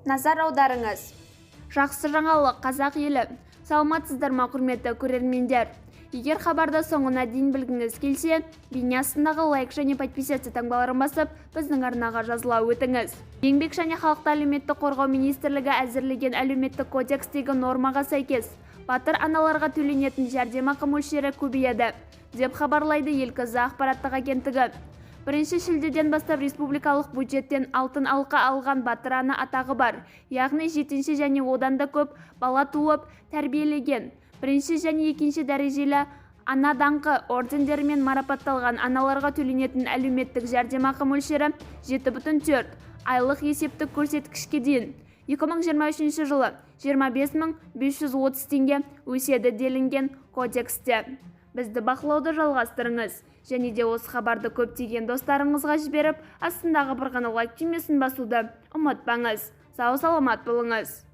Назар аударыңыз. Жақсы жаңалық, қазақ елі! Саламатсыздар ма, құрметті көрермендер! Егер хабарды соңына дейін білгіңіз келсе, бейне астындағы лайк және подписаться таңбаларын басып, біздің арнаға жазыла өтіңіз. Еңбек және халықты әлеуметтік қорғау министрлігі әзірлеген Әлеуметтік кодекстегі нормаға сәйкес, батыр аналарға төленетін жәрдемақы мөлшері көбейеді, деп хабарлайды ЕлКЗ ақпараттық агенттігі. 1 шілдеден бастап республикалық бюджеттен алтын алқа алған батыр ана атағы бар, яғни жетінші және одан да көп бала туып, тәрбиелеген, бірінші және екінші дәрежелі Ана даңқы ордендерімен марапатталған аналарға төленетін әлеуметтік жәрдемақы мөлшері 7,4 айлық есептік көрсеткішке дейін, 2023 жылы 25 530 теңге өседі делінген кодексте. Бізді бақылауды жалғастырыңыз және де осы хабарды көптеген достарыңызға жіберіп, астындағы бір ғана лайк түймесін басуды ұмытпаңыз. Сау саламат болыңыз.